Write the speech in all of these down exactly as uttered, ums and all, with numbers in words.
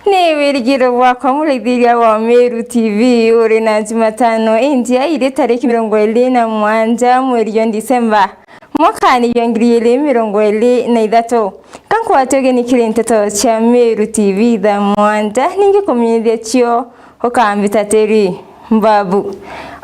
Ni wirigiro bwakwa muraithiria wa Meru T V, uri na Jumatano injia iri tariki mirongo iri na mugwanja mweri jwa Disemba, mwakani jwa ngiri iri mirongo iri na ithatu. Ka nkwate ugeni kiri nteto cia Meru T V thaa mugwanja, ningi kumenyithia cio ukambita tiri mbabu.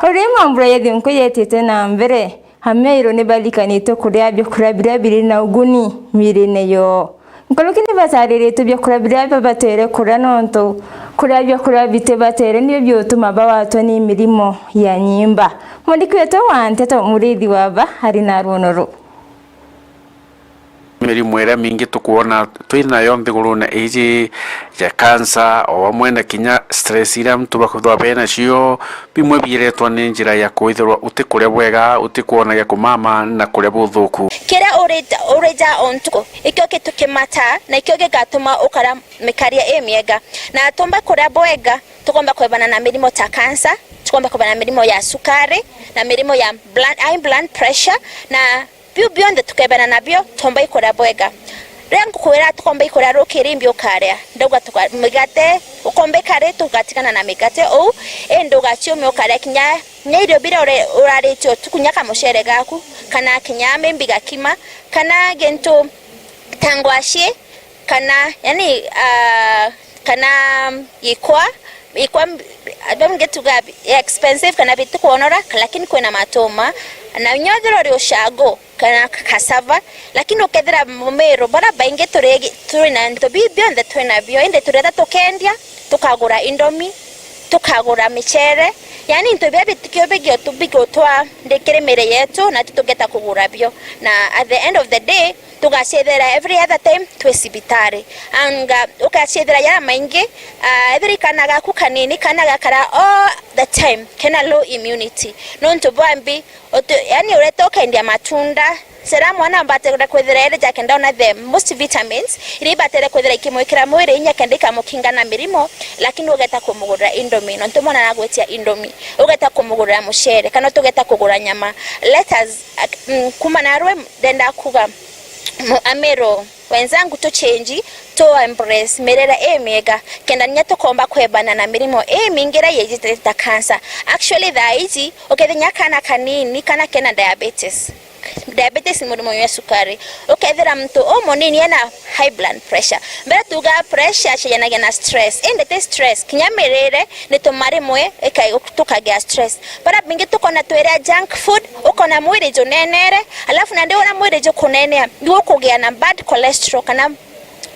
Uri mambura ya thiunku yetite na mbere, Ameru ni barikanitwe kuria biakuria biria biri na uguni miirine yoo. Nkuruki ni batariritwe biakuria biria babatere kuria, nontu kuria biakuria bitibatere nibio biutuma bagwatwa ni mirimo ya nyimba. Mwandiki wetu wa nteto Muriithi Waba ari na ruono ruu. Mirimo iria mingi tukwona twi nayo nthigurune iji ya cancer, o amwe na kinya stress iria antu bakwithirwa bena cio, bimwe biiretwa ni njira ya kwithirwa utikuria bwega, utikwona gia kumama na kuria buthuku. Kiria urija, urija o ntuku, ikio gitukimataa na ikio gigatuma ukara mikaria imiega. Na tumba kuria bwega, tukomba kwebana na mirimo ta cancer, tukomba kwebana na mirimo ya sukari, na mirimo ya blood, high blood pressure, na biu bionthe tukebana nabio, tukomba ikuria bwega. Riria ngukwira tukomba ikuria rukiri, imbi ukaria? Ndauga tuka-, migate, ukomba ikari, tugatigana na migate uu, indi ugaciumia ukaria kinya, kinya irio biria ure-, uraritie utuku, kinya kamucere gaku, kana kinya maybe gakima, kana gintu ta ngwaci, kana, yani, ah, kana ikwa, ikwa, andũ aingĩ tuga expensive kana bitikwonora, lakini kwina matuma. Na inya ethirwa uri ushago kana cassava, lakini ukethira Meru, bara baingi turi, turi na into bi-, bionthe twi nabio, indi tureta tukendia, tukagura indomi, tukagura micere, yani into biria bitikio bigio tu-, bigutwa ndi kiri miri yetu, na tu tugeta kugura bio. Na at the end of the day, tugaciethera every other time twi cibitari. Anga ugaciethera jara maingi, ah, ethira i kana gaku kanini, kana gakara all the time kena low immunity. Nontu bwa mbi, utu-, yani ureta ukendia matunda, sera mwana ambatire kwithira ere jake ndona the most vitamins iria ibatire kwithira ikimwikira mwiri inya kenda ikamukinga na mirimo, lakini ugeta kumugurira indomi, nontu mwana nagwitia indomi, ugeta kumugurira mucere, kana tugeta kugura nyama. Let us, ak-, mm, kuma narwe ndenda kuga, mu-, Ameru wenzangu, tu change, tu embrace mirire imiega, kenda nya tukomba kwebana na mirimo imingi iria yejite ta cancer. Actually, thaa iji, ukethia nya kana kanini, kana kena diabetes. Diabetes ni murimo jwa cukari. Ukethira muntu umunini ena high blood pressure. Mbere tuga pressure ciejanagia na stress. Indi ti stress, kinya mirire ni tuma rimwe ika-, tukagia stress. Bara bingi tukona twiria junk food, ukona mwiri junenere, alafu nandi ura mwiri jukunenea, ni ukugia na bad cholesterol, kana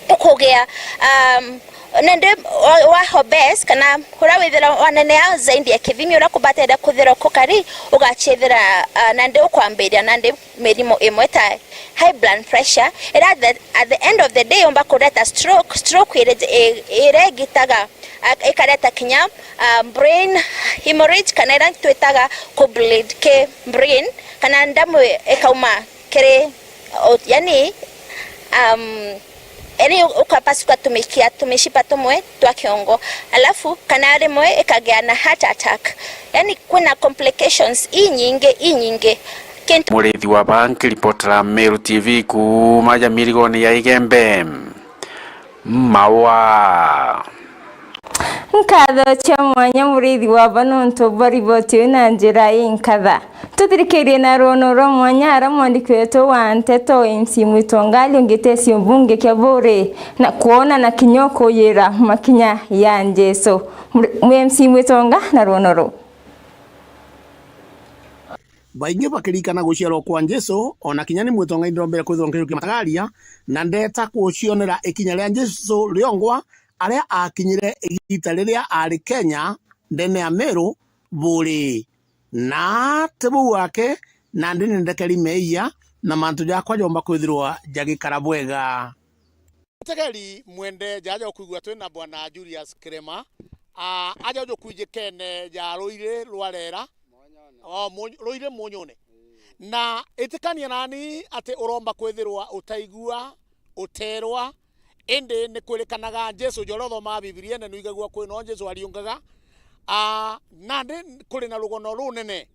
ukugia, um, nandi wa, wa obese, kana ura withira wanenea zaidi ya kithimi ura kubatire kwithira kukari, ugachithira, uh, nandi ukwambiria nandi mirimo imwe ta high blood pressure, ira at the, at the end of the day yomba kureta stroke. Stroke ire-, i-, iregitaga, a-, ikareta kinya, ah, brain hemorrhage, kana ira twitaga ku bleed ki brain, kana ndamu ikauma kiri, o-, yani, um, yani u-, ukapasuka tumikia, tumishipa tumwe twa kiongo, alafu kana rimwe ikagia na heart attack. Yani kwina complications inyingi, inyingi. Kintu Muriithi Waba nkiripotera Meru T V kuuma ja mirigoni ya Igembe. Mawa. Nkatho cia mwanya Muriithi Waba nontu bwa riboti iu na njira inkatha. Tuthirikirie na ruono rwa mwanya ara mwandiki wetu wa nteto M C Mwitonga ariungite ciumbunge kia Buuri na kwona na kinya ukuyira makinya ya Jesu. Mri-, M C Mwitonga na ruono ruu. Baingi bakiririkana guciarwa kwa Jesu, o na kinya ni Mwitonga indombere kwithirwa nkijukia matagaria, na ndeta gucionera ikinya ria Jesu riongwa, aria aakinyire igiita riria aari Kenya, ndene ya Meru, Buuri. Na ti buu wake, nandi ni ndekeri meeyia, na mantu jakwa joomba kwithirwa jagikara bwega. Ategeri mwende jaja ukwigua twi na Bwana Julius Kirema, a, aja uju kwijikene ja ruiri rwa Rera, o, mu-, ruiri Munyune. Na itikania nani ati uromba kwithirwa utaigua, uteerwa, indi ni kwirikanaga Jesu, ja uria uthomaga Bibiriene, nwigagua kwina o Jesu ariungaga. A, nandi kuri na rugono runene.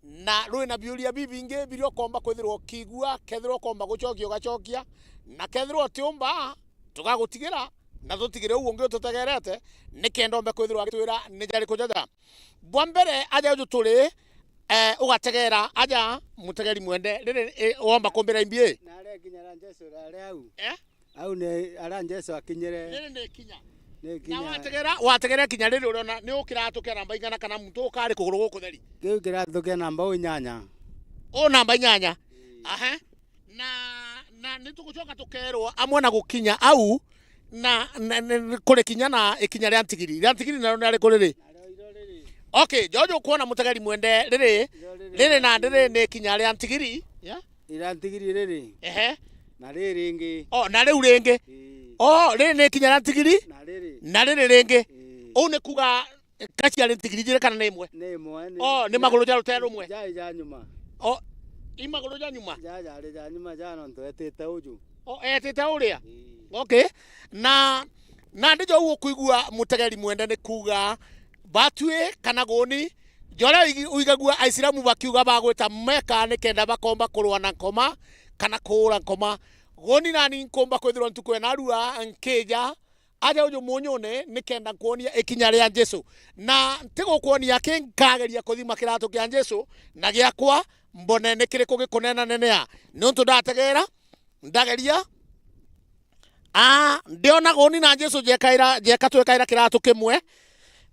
Na rwina biuria bibingi biria ukomba kwithirwa ukiigua, kethirwa ukomba gucokia ugacokia, na kethirwa utiumba, tugagutigira na tutigire uu ungi ututegerete, nikenda ombe kwithirwa agitwira ni jariku jaja. Bwa mbere, aja uju turi, eh, ugategera aja mutegeri mwende, riri, eh, womba kumbira imbi? Na aria kinya aria Jesu aria au. Eh? Au ni aria Jesu akinyire. Riri ni ikinya. Ni Na ikinya. wategera, wategera ikinya riri, uriona ni ukiratu kia namba ing'ana, kana muntu ukari kuguru gukutheri? Kiu kiratu kia namba u inyanya. U namba inyanya. Ii. Aha. Na, na ni tugucoka tukerwa amwe na gukinya au, na, na, na, kuri kinya na ikinya ria ntigiri. Ria ntigiri nario ni ariku riri? Nario iro riri. Okay, Jojo, ukwona mutegeri mwende riri, Iro riri riri na riri ni ikinya ria ntigiri. Yeah? Ira ntigiri riri. Ehe. Na riri ringi. Oh, na riu ringi. Ii. Oh, riri ni ikinya ria ntigiri. Na riri. Na riri ringi. Ii. Uu ni kuga ka ciari ntigiri ijiri kana ni imwe? Ni imwe, ni Oh, ni maguru ja rutere rumwe? Ja, ja nyuma. Oh, i maguru ja nyuma? Ja, jari ja nyuma ja nontu etite uju. Oh, etite uria? Ii. Okay. Na, nandi jo ukwigua mutegeri mwende ni kuga batwi kana guni, joria uigi-, uigagua Aisilamu bakiuga bagwita Mecca nikenda bakomba kurua na nkoma kana kuura nkoma. Guni nani nkumba kwithirwa ntuku ya narua nkija aja uju munyune nikenda nkwonia ikinya ria Jesu. Na ntigukwonia ki, nkageria kuthima kiratu kia Jesu na giakwa, mbone ni kiriku gikunenanenea. Niuntu ndategera, ndageria, aa, ndiona guni na Jesu jekaira, jeka twekaira kiratu kimwe.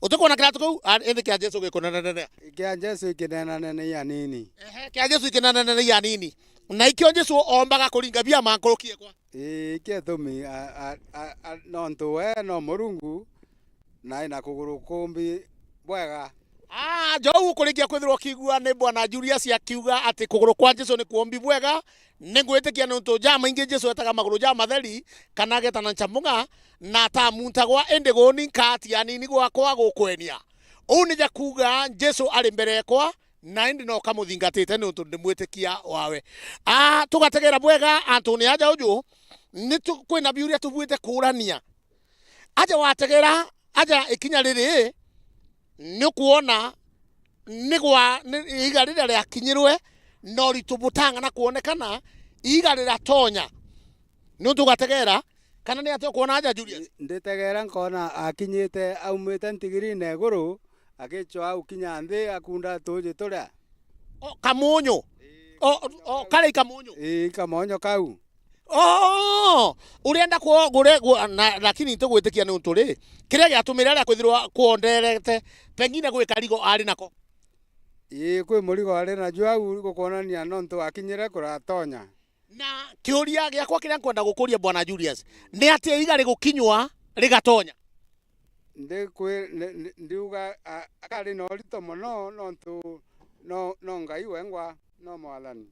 Utikwona kiratu kiu? Aa, indi kia Jesu gikunenanenea. Kia Jesu ikinenanenea nini. Ehe, kia Jesu ikinenanenea nini. Na ikio Jesu ombaga kuringa biama nkuruki ekwa. Ii, ikio itumi, a, a, a, a, nontu we no Murungu, na ina kuguru kumbi bwega. Ah, Jou ukurikia kwithirwa ukiigua ni Bwana Julius akiuga ati kuguru kwa Jesu ni kuombi bwega, ni ngwitikia niuntu jamaingi Jesu etaga maguru jamatheri, kana ageta na nchamung'a, na atamuntagwa, indi guni nkatia anini gwakwa gukwenia. Uu ni ja kuuga Jesu ari mbere ekwa, na indi no kamuthingatite niuntu ndi mwitikia wawe. Aa, tugategera bwega antune aja uju, ni tu-, kwina biuria tubuite kuurania. Aja wategera, aja ikinya riri, ni ukuona ni gwa, ni iiga riria riakinyirwe, na uritu butang'ana kwonekana, iiga riratonya. Niuntu ugategera, kana ni atia ukwona aja, Julius? Nditegera nkona akinyite aumite ntigirine iguru, agicwa au kinya nthi, akunda tuuji turia. O, kamunyu? Ii, O, o, kamunyu. Kari kamunyu? Ii, kamonyo kau. O, urienda kwo-, gure-, gu-, na, lakini ntigwitikia niuntu ri, kiria giatumire aria kwithirwa kwonderete, pengine gwi karigo ari nako. Ii, kwi murigo ari najuo au gukwonania nontu akinyire kuratonya. Na kiuria giakwa kiria nkwenda gukuria Bwana Julius, ni atia iiga rigukinywa rigatonya? Ndikwi-, ni-, ni-, ndiuga, a-, akari na urito mono nontu no, no Ngai wengwa, no Mwathani.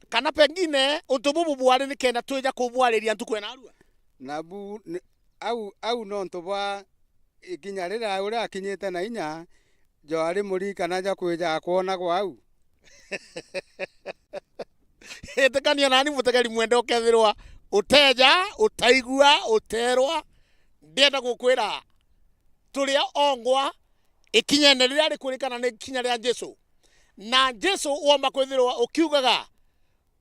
Kana pengine untu bubu bwari nikenda twija kubwariria ntuku ya narua? Nabu ni, au, au nontu bwa ikinya riria uria akinyite na inya, jo ari muririkana ja kwija kwonagwa au. Itikania nani mutegeri mwende, ukethirwa uteja, utaigua, uterwa, ndienda gukwira, turia ongwa ikinyene riria rikurikana ni ikinya ria Jesu. Na Jesu womba kwithirwa ukiugaga,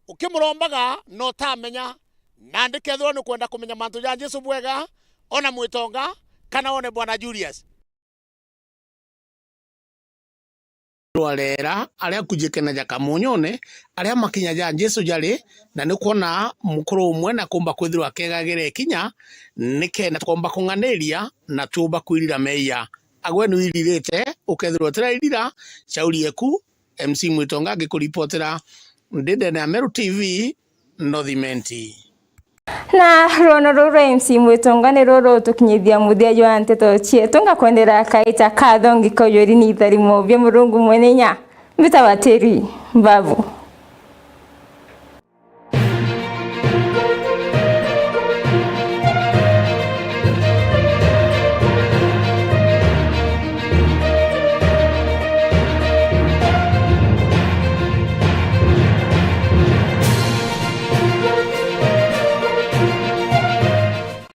ukimurombaga na utamenya, nandi kethirwa nukwenda kumenya mantu ja Jesu bwega, ona Mwitonga, kana one Bwana Julius. Rwarera aria akujikena ja kamunyone, aria makinya ja Jesu jari, na ni kwona mukuru umwe na kumba kwithirwa akegagira ikinya, nikenda twomba kung'aniria na twumba kwirira meeyia. Agwe ni wiririte, ukethirwa utirairira, shauri yeku. M C Mwitonga ngikuripotera ndi ndene ya Meru T V, North Imenti. Na rwono ruu rwa M C Mwitonga ni ruu rutukinyithia muthia jwa nteto cietu. Ngakwendera kaita kathongi kaujuri ni itharimo bia Murungu mwene inya. Mbitawa Teri Mbabu.